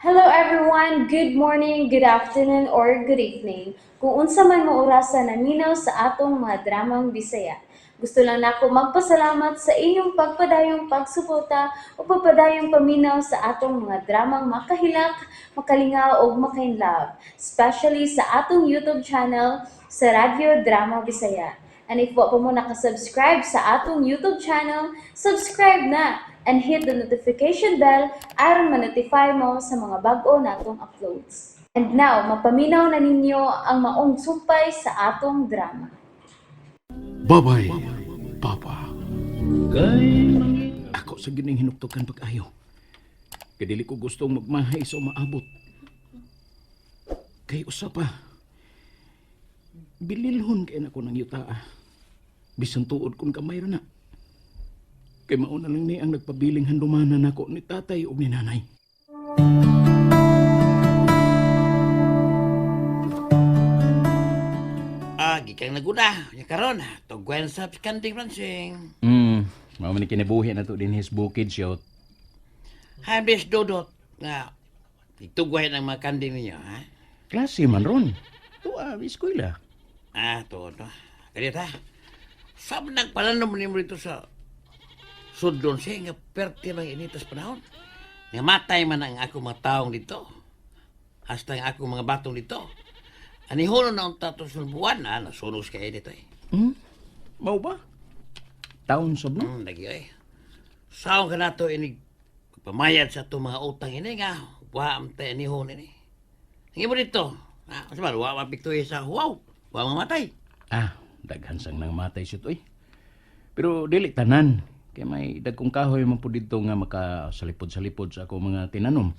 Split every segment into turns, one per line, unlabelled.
Hello everyone! Good morning, good afternoon, or good evening. Kung unsa man mo orasa naminaw sa atong mga dramang Bisaya. Gusto lang nako magpasalamat sa inyong pagpadayong pagsuporta o pagpadayong paminaw sa atong mga dramang makahilak, makalingaw ug makainlove, especially sa atong YouTube channel sa Radyo Drama Bisaya. And if wa pa mo nakasubscribe sa atong YouTube channel, subscribe na and hit the notification bell aron ma-notify mo sa mga bag-o natong uploads. And now, mapaminaw na ninyo ang maong sumpay sa atong drama.
Babay, Papa. Ako sa gining hinuktukan pag-ayo. Kay dili ko gustong magmahay sa umaabot. Kay usa pa. Bililhon kay nako ng yutaa. Bisan tuod kung kamay ra na. Kay mao na lang ni ang nagpabiling handumanan nako ni tatay ug ni nanay.
Ah, gikang naguna. Nya karon, tugwen sa kanding Francing.
Mao man ni kinabuhi na to din his bukid shot.
Habis dudot nga itugway ng mga kanding ninyo, ha?
Klase man ron. Tuwa, eskwela.
Ah, to to. Kaya ta. Sab nagpalanom nimo dito sa sudlon siya nga perte bang initas panahon. Nga matay man ang ako mga taong dito. Hasta ang ako mga batong dito. Anihono na ang tato sa buwan, ah, nasunog sa kaya dito eh.
Mao ba? Taon sab no?
Lagi ay. Saon ka na to ini pamayad sa itong mga utang ini nga wa am tayo nihon ini. Ang imo dito. Ah, sa ba wa mapiktuhi sa huwaw. Wa mamatay.
Ah, daghan sang nang matay siya to eh. Pero dili tanan. Kay may dagkong kahoy man po dito nga makasalipod-salipod sa ako mga tinanom.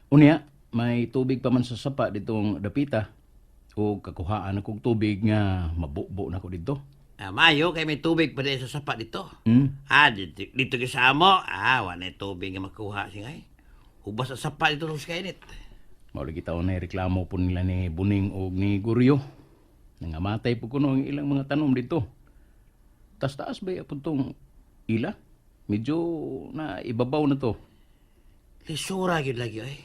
Unya, may tubig pa man sa sapa ditong dapita. O kakuhaan akong tubig nga mabubo na ko dito.
Ah, mayo kay may tubig pa din sa sapa dito. Ah, dito, dito kay sa amo. Ah, wa na tubig nga makuha siya ngay. Hubas sa sapa dito sa kainit.
Mao lagi taon na reklamo po nila ni Buning og ni Guryo. Nangamatay po kuno ang ilang mga tanom dito. Tas taas ba po tong ila? Medyo na ibabaw na to.
Lisura gyud lagi ay.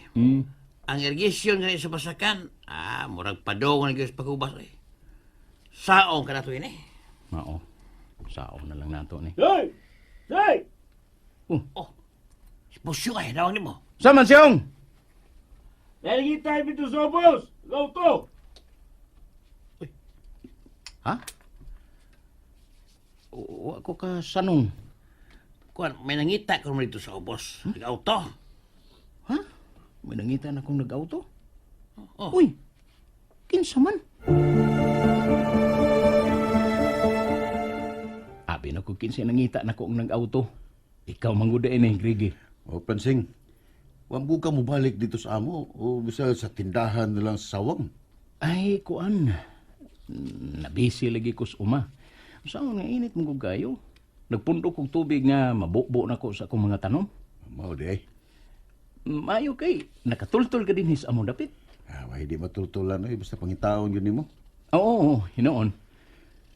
Ang irrigation gani sa basakan, ah, murag padong na gyud sa pagubas ay. Saong ka na to ini.
Mao. Sao na lang nato ni.
Hey! Hey!
Oh.
Oh. Si Pusyo ay, nawang nimo.
Saman siyong!
Nalagi tayo dito sa ubos! Lauto!
Ha? Wa ko ka sanong.
Kuan, may nangita ko dito sa ubos. Nag-auto.
Ha? May nangita na akong nag-auto?
Oh.
Uy! Kinsa man? Abi na ko kinsa nangita na ko ang nag-auto. Ikaw manguda ini, Grigi.
O, Pansing, wambu ka mobalik dito sa amo o bisa sa tindahan na lang sa sawang.
Ay, kuan. Nabisi lagi ko sa uma. Saan nga init mong kayo? Nagpundok kog tubig nga mabubo na ko sa akong mga tanom.
Mao di ay.
Mayo kay, nakatultol ka din his amo dapit.
Ah, why di matultulan ay basta pangitaon yun nimo.
Oo, oo, hinoon.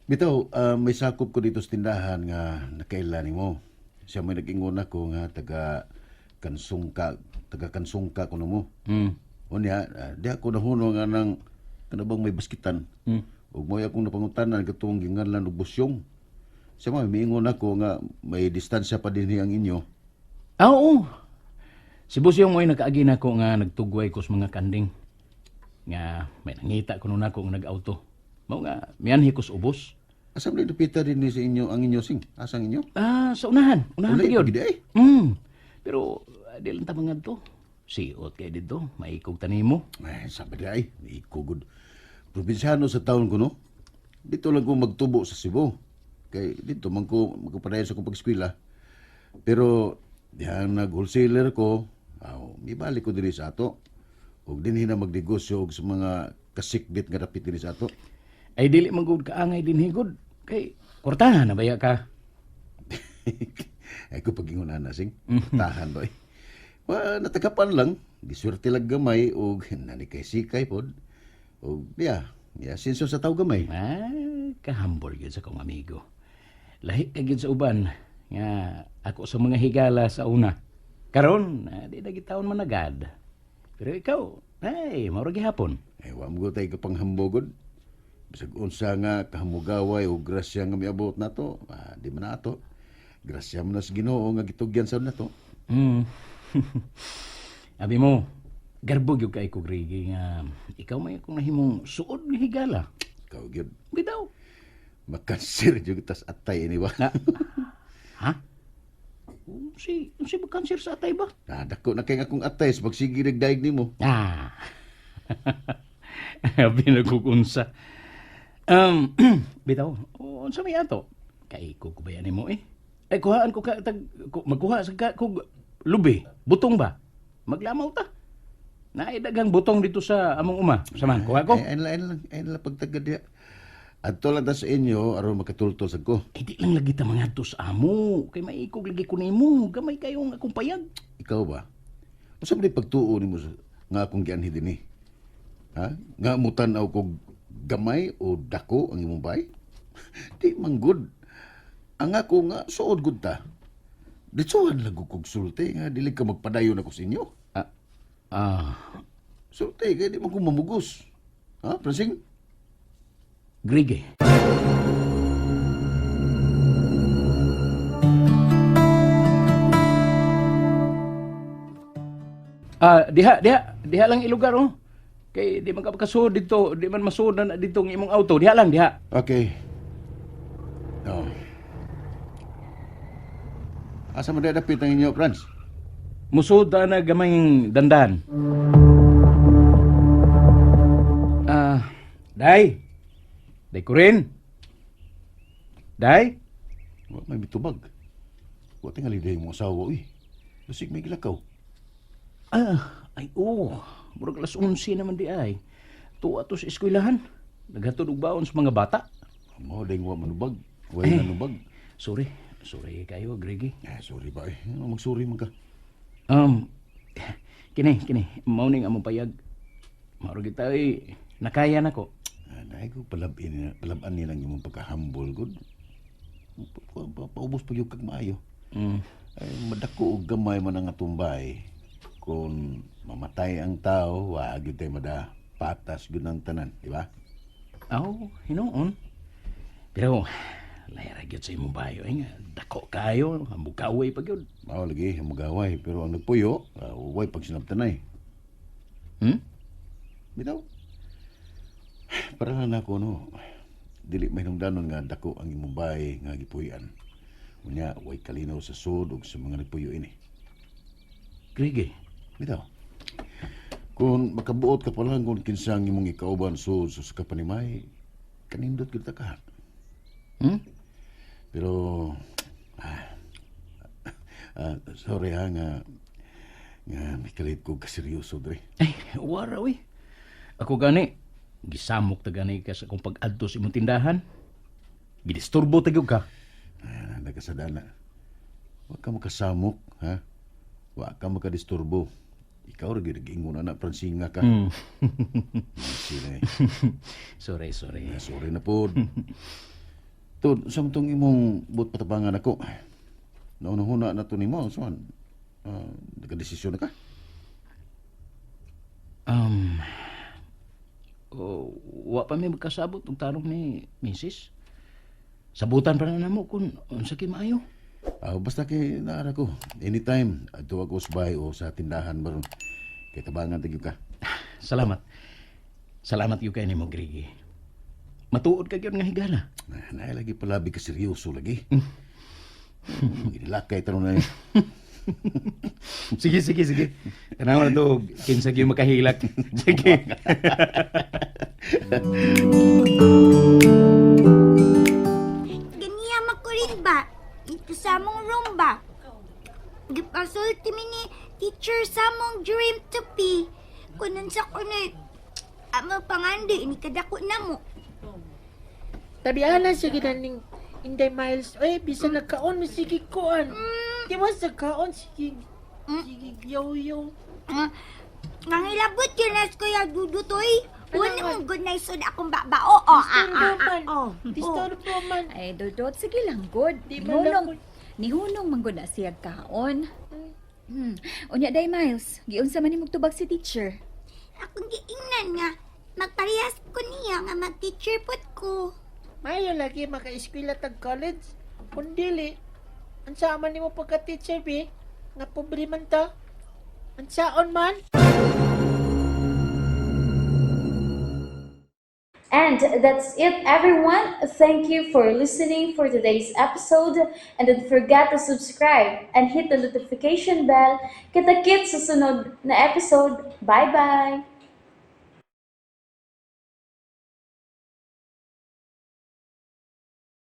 Bitaw, may sakop ko dito sa tindahan nga nakaila nimo. Siya may nag-ingon ako nga taga kansungka kuno mo. Unya, di ako nahuno nga nang kanabang may baskitan. Ug mo'y akong napangutanan katong ginganlan og busyong. Siya may miingon ako nga may distansya pa dinhi ang inyo.
Ah, oo. Si Busyong mo'y nakaagi na ko nga nagtugway ko sa mga kanding. Nga may nangita ko nun ako nga nag-auto. Mao nga, mianhi ko sa ubos.
Asa man dupita din ni sa inyo ang inyo sing? Asang inyo?
Ah, sa unahan. Unahan
Wala,
pa yun.
gid ay.
Pero, di lang ta mga to. Siot kay dito, maikog tanimo.
Ay, sabi di ay, ikugod. Probinsyano sa taon ko no. Dito lang ko magtubo sa Cebu. Kay dito man ko magpadayon sa akong pag-eskwela. Pero dihang nag-wholesaler ko, aw, mibalik ko diri sa ato. Ug dinhi na magnegosyo og sa mga kasikbit nga dapit dinhi sa ato.
Ay dili man gud kaangay din higod. Kay kwartahan na baya ka.
Ay ko pagingon ana sing. Tahan ba eh. Wa natagapan lang, giswerte lang gamay og nani kay sikay pod. Og diya, ya sinso sa taw gamay.
Ah, kahambol gyud sa kong amigo. Lahi ka gyud sa uban nga ako sa mga higala sa una. Karon, di na gitawon managad. Pero ikaw, ay, mao ra gihapon.
Eh, wa mo tay kapanghambogod. Bisag unsa nga kahamugaway o grasya nga miabot nato, ah, di man na ato. Grasya man na sa Ginoo nga gitugyan sa nato.
Abi mo, garbo gyud kay ko Grigi nga ikaw may akong nahimong suod nga higala.
Ikaw gyud
Bitaw.
makanser jud tas atay ini ba.
Na. Ha? Si, si ba kanser sa atay ba?
Ah, dako na kay akong atay sa pagsigi nagdaig nimo.
Ah. Abi nagkukunsa. Bitaw, unsa may ato? Kay ko kubayan nimo eh. Ay kuhaan ko ka tag ku, magkuha sa ka kog lubi, butong ba? Maglamaw ta. Naay daghang butong dito sa among uma. Saman, kuha ko.
Ay, ay, lang, ay lang pagtagad diha. Adto lang ta sa inyo aron makatultol sad ko.
Eh, di lang lagi ta mangadto sa amo. Kay maikog lagi ko nimo. Gamay kayong akong payag.
Ikaw ba? Unsa man pagtuo nimo nga akong gianhi dinhi? Ha? Nga mutan-aw kog gamay o dako ang imong bay? Di man good. Ang ako nga suod gud ta. Ditsuhan lang ko kog sulti nga dili ka magpadayon ako sa inyo.
Ah, ah,
Sulti kay di man ko mamugos. Ha, Pransing?
Grige. Ah, diha, diha, diha lang ilugar oh. Kay di man ka makasuod dito, di man masuod na na dito ang imong auto. Diha lang, diha.
Okay. Oh. Asa man dapit ang inyo, Franz?
Musuod na gamayng dandan. Ah, day. Day ko rin. Day.
Wa may mitubag. Wa tingali dihay mong asawa, uy. Lusig may gilakaw.
Ah, ay oo. Murag alas 11 naman di ay. Tuwa to sa eskwelahan. Naghatod og baon sa mga bata.
Mao ding wa manubag. Wa eh. Nanubag.
Sorry. Sorry kayo, Gregi.
Eh, sorry ba eh. Ano magsorry man ka?
Kini, kini. Mao ning among payag. Mao ra kita ay nakaya nako.
Ah, dahil ko palabin, palaban nilang imong pagka-humble, good. Paubos pa yung kag maayo. Ay, madako og gamay man ang atumbay. Kung mamatay ang tao, wa gyud tay mada patas gyud ang tanan, di ba?
Aw, hinuon. Pero layra gyud sa imong bayo ay nga dako kayo, mukaway pa gyud.
Mao lagi ang magaway, pero ang nagpuyo, way pag sinabtanay. Bitaw. Para na nako no. Dili mahinungdanon nga dako ang imong bahay nga gipuy-an. Unya way kalinaw sa sud ug sa mga nagpuyo ini.
Grigi.
Bitaw. Kung makabuot ka pa lang kung kinsa ang imong ikauban sud sa kapanimay, kanindot gyud ta ka. Pero sorry ha nga nga mikalit ko kaseryoso dre.
Ay, wara uy. Ako gani, gisamok ta gani ka sa akong pag-adto sa imong tindahan. Gidisturbo ta gyud ka.
Ah, nagkasadana. Wa ka makasamok, ha? Wa ka makadisturbo. Ikaw ra gyud nag-ingon ana Fransinga ka. Sila eh.
Sorry, sorry.
Ah, sorry na pod. Tod, sa tong imong buot patabangan ako. Naunahuna na to nimo, suan. Ah, nagkadesisyon na ka?
Oh, wa pa mi magkasabot og tarong ni Mrs. Sabutan pa na namo kung unsa kay maayo.
Ah, basta kay naara ko. Anytime, adto ako sa bahay o sa tindahan baron. Kay tabangan ta gyud ka.
Salamat. Salamat gyud kay nimo, Grigi. Matuod ka gyud nga higala.
Ah, naay lagi palabi ka seryoso lagi. Gilakay tanong na eh.
Sige, sige, sige. Tanaw na to, kinsa gyud makahilak. Sige.
Ganiya makulit ba? Ito sa among room ba? Gipasulti mi ni teacher sa among dream to be. Kunan sa kunoy, amo pangandi, ini kadako na mo.
Tabiana siya ginaning Inday Miles. Oy, bisan nagkaon, sige kuan. Di ba sa kaon, sige, sige, yaw-yaw.
Ah, nangilabot yun nas kuya dudutoy. Wala mong good night sud akong babao. Oh, ah,
Disturbo
ah, ah,
man.
oh.
Disturbo man.
Ay, Dodot, sige lang, good.
Di man
Nihunong,
lang
nihunong man gud na siya kaon. Unya day Miles, giunsa man nimog tubag si teacher?
Akong giingnan nga magparehas ko niya nga mag-teacher pud ko.
Mayo lagi maka-eskwela tag college. Kung dili, unsa man nimo pagka-teacher bi? Nga pobre man ta. Unsaon man?
And that's it, everyone. Thank you for listening for today's episode. And don't forget to subscribe and hit the notification bell. Kita-kits sa sunod na episode. Bye-bye!